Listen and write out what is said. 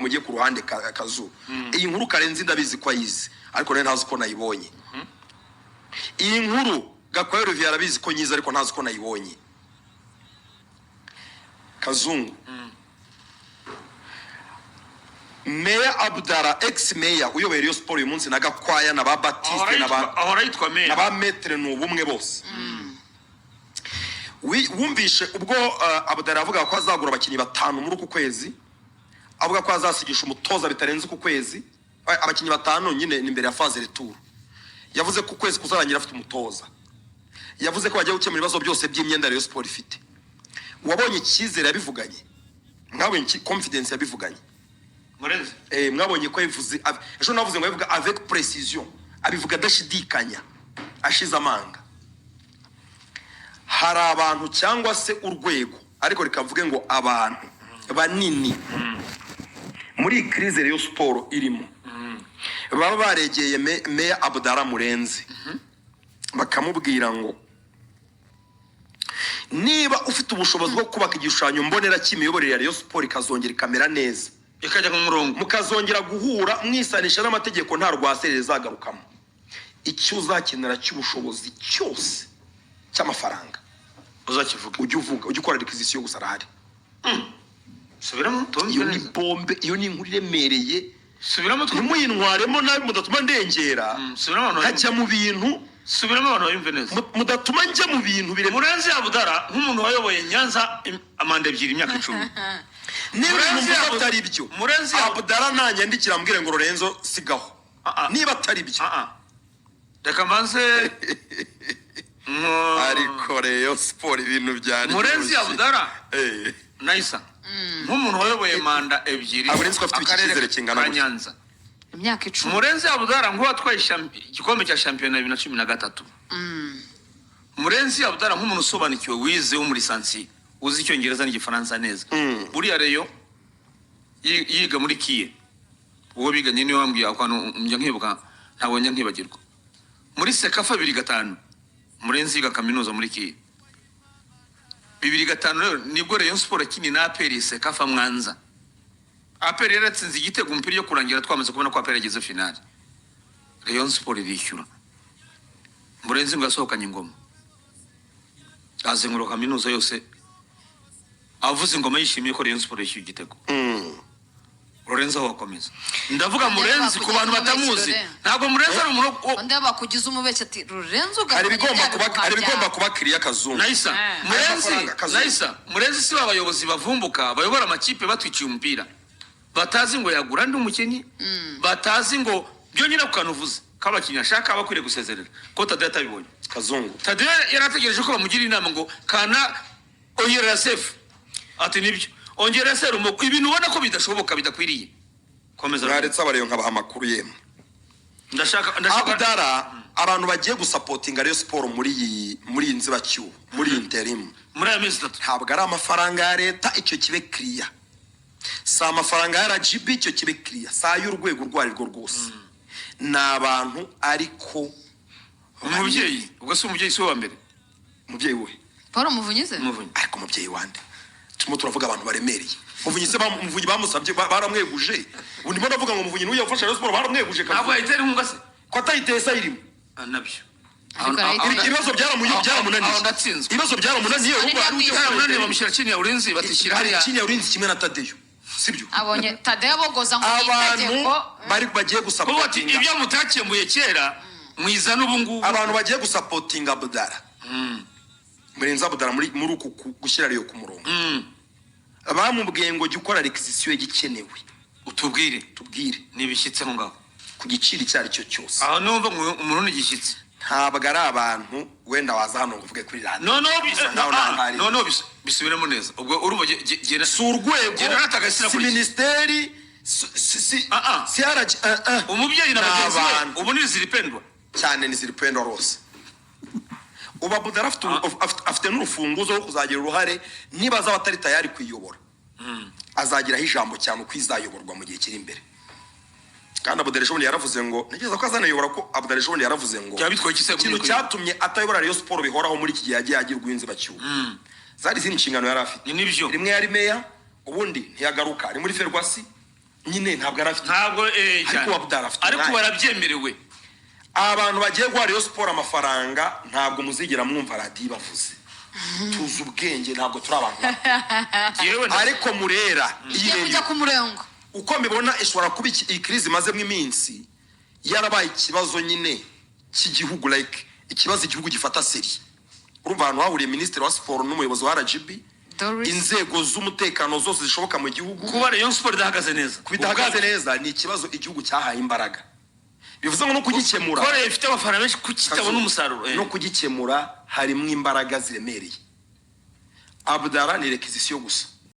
Mujye ku ruhande kazu. Iyi nkuru Karenzi ndabizi ko ayizi, ariko nawe ntazi ko nayibonye. Iyi nkuru Gakwaya Olivier arabizi ko nyizi, ariko ntazi ko nayibonye. Kazungu, Meya Abdara, ex meya uyoboye Rayon Sport uyu munsi, na Gakwaya na ba Batiste na ba Ahora yitwa meya. Na ba Maître ni ubumwe bose. Wumvishe ubwo Abdara yavugaga ko azagura abakinnyi batanu muri uku kwezi, avuga ko azasigisha umutoza bitarenze uku kwezi. Abakinnyi batanu nyine ni imbere ya phase retour. Yavuze ko ukwezi kuzarangira afite umutoza. Yavuze ko bagiye gukemura ibibazo byose by'imyenda Rayon Sport ifite. Wabonye icyizere yabivuganye? Mwabonye confidence yabivuganye? Murenzi. Mwabonye ko yabivuze ejo navuze ngo abivuga avec précision, abivuga adashidikanya, ashize amanga. Hari abantu cyangwa se urwego, ariko reka mvuge ngo abantu banini muri iyi crise Rayon Sport irimo, baba baregeye Meya Abdara Murenzi, bakamubwira ngo niba ufite ubushobozi bwo kubaka igishushanyo mbonera cy'imiyoborere ya Rayon Sport, ikazongera ikamera neza, ikajya mu murongo, mukazongera guhura mwisanisha n'amategeko, nta rwaserere izagarukamo, icyo uzakenera cy'ubushobozi cyose cy'amafaranga uzakivuga. Ujye uvuga, ujye ukora réquisition gusa, arahari. Subiramo tumve Iyo ni neza. bombe, iyo ni inkuru iremereye. Subiramo twumve. Ntimuyintwaremo nabi, mudatuma ndengera Subiramo abantu nkajya bayumve. mu bintu. Subiramo abantu bayumve neza. Mudatuma njya mu bintu biremereye. Murenzi Abudara, nk'umuntu wayoboye Nyanza amanda 2, imyaka 10. Niba ibintu Murenzi mvuze atari byo, Murenzi Abudara nanyandikira ambwire ngo "Lorenzo, sigaho." Ah, ah. Niba atari byo. Ah, ah. Reka mbanze Ariko Rayon Sport ibintu byari Murenzi Abudara Nayisa, nk'umuntu wayoboye manda 2 Ntabwo nzi ko afite akarere icyizere kingana ka gutya. Nyanza, Imyaka 10. Murenzi Abudara nk'uwatwaye igikombe cya shampiyona 2013, Murenzi Abudara nk'umuntu usobanukiwe, wize, w'umu licencié, uzi Icyongereza n'Igifaransa neza, buriya Rayon yiga muri KIE, uwo biganye niwe wambwiye ako kantu, njya nkibuka, ntabwo njya nkibagirwa. Muri CECAFA 2005, Murenzi yiga kaminuza muri KIE. 2005 rero nibwo Rayon Sport yakiniye na APR CECAFA Mwanza. APR yaratsinze igitego, umupira yo kurangira twamaze kubona ko APR yageze finale, Rayon Sport irishyura. Murenzi ngo yasohokanye ingoma, azenguruka kaminuza yose avuze ingoma, yishimiye ko Rayon Sport yishyuye igitego. Lorenzo, aho wakomeza. Ndavuga Murenzi ku bantu batamuzi, ntabwo Murenzi ari umuntu Undi bakugize umubeshyi ati "Lorenzo Hari ugarukanye ibigomba bya kuba, bihuha hari ibigomba byawe." kuba kiriya, Kazungu. Nayisa. Murenzi. Amafaranga, Kazungu. Nayisa, Murenzi si abayobozi bavumbuka bayobora amakipe batwiciye umupira, batazi ngo yagura andi umukinnyi, batazi ngo byo nyine ku kantu uvuze k'abakinnyi ashaka aba akwiriye gusezerera, ko Tadeyo atabibonye. Kazungu. Tadeyo yari ategereje ko bamugira inama ngo kana ongerera sefu, ati nibyo, ongerera serumo, ibintu ubona ko bidashoboka, bidakwiriye. Komeza. Mwaretse aba Rayon nkabaha amakuru yemwe. Ndashaka Abdara, abantu bagiye gusapotinga Rayon Sport muri iyi nzibacyuho, muri iyi intérim, muri aya mezi 3, ntabwo ari amafaranga ya leta, icyo kibe kiriya. Si amafaranga ya RGB, icyo kibe kiriya. Si ay'urwego urwo ari rwo rwose. Ni abantu ariko Umubyeyi ubwo si umubyeyi, si we wa mbere? Umubyeyi we? Paul Muvunyi se? Muvunyi. Ariko umubyeyi wande? Turimo turavuga abantu baremereye. Muvunyi se, Muvunyi bamusabye, baramweguje. Ubu ndimo ndavuga ngo Muvunyi n'uyu yafashe Rayon Sport baramweguje. Ntabwo Kazi yayitera inkunga se? Ko atayiteye se ayirimo? Ah, nabyo. Ariko arayitera. Ibibazo byaramunaniye. Aho ndatsinzwe. Ibibazo byaramunaniye. Ari Urumva ari ugiye Byaramunaniye, bamushyira chini ya ulinzi, batishyira hari hariya. chini ya ulinzi kimwe na Tadeyo, sibyo? Abonye Tadeyo abogoza ngo ni Abantu itegeko. bari bagiye Kuko ati gusapotinga ibyo mutakemuye kera mwizana ubu ngubu. Abantu bagiye gusapotinga Abudara, Murenzi Abudara, muri uku gushyira Rayon ku murongo, bamubwiye ngo jya ukora réquisition y'igikenewe, utubwire. Tubwire. Nibishyitse aho ngaho. Ku giciro icyo ari cyo cyose. Aho numva ngo umuntu ni igishyitsi. Ntabwo ari abantu wenda waza hano ngo uvuge kuri radiyo. Noneho Bisa nkaho nta ntari. Noneho bisubiremo neza, ubwo urumva Si urwego, genda nataka si kuri minisiteri, si Ah, ah. si RG, ah, ah. Umubyeyi na Ni bagenzi be. abantu. Ubu ni zilipendwa. Cyane, ni zilipendwa rwose. Ubu Abudara afite n'urufunguzo rwo kuzagira uruhare. Niba azaba atari tayari kuyiyobora, azagiraho ijambo cyane uko izayoborwa mu gihe kiri imbere. Kandi Abudara ejobundi yaravuze ngo ntekereza ko azanayobora, ko Abudara ejobundi yaravuze ngo Byaba bitwaye iki se ikintu kuyobora? cyatumye atayobora Rayon Sport bihoraho muri iki gihe, yagiye agirwa inzibacyuho, zari izindi nshingano yari afite. Ni nibyo. Rimwe yari meya, ubundi ntiyagaruka, ari muri Ferwacy. Nyine ntabwo yari afite. Ntabwo Ariko cyane. Abdallah afite Ariko umwanya. barabyemerewe. Abantu bagiye guha Rayon Sport amafaranga, ntabwo muzigera mwumva radiyo bavuze. Tuzi ubwenge, ntabwo turi abantu bato. Yewe Ariko Murera iyi Igiye kujya Rayon, ku murengo. Uko mbibona, ishobora kuba iyi crise imazemo iminsi yarabaye ikibazo nyine cy'igihugu, like ikibazo igihugu gifata sérieux. Urumva ahantu hahuriye minisitiri wa siporo n'umuyobozi wa RGB, Doris. inzego z'umutekano zose zishoboka mu gihugu. Kuba Rayon Sport idahagaze neza. Kuba idahagaze neza ni ikibazo igihugu cyahaye imbaraga, bivuze ngo no kugikemura Ko Rayon ifite abafana benshi, kuki itabona umusaruro? No kugikemura harimo imbaraga ziremereye. Abdara ni réquisition gusa.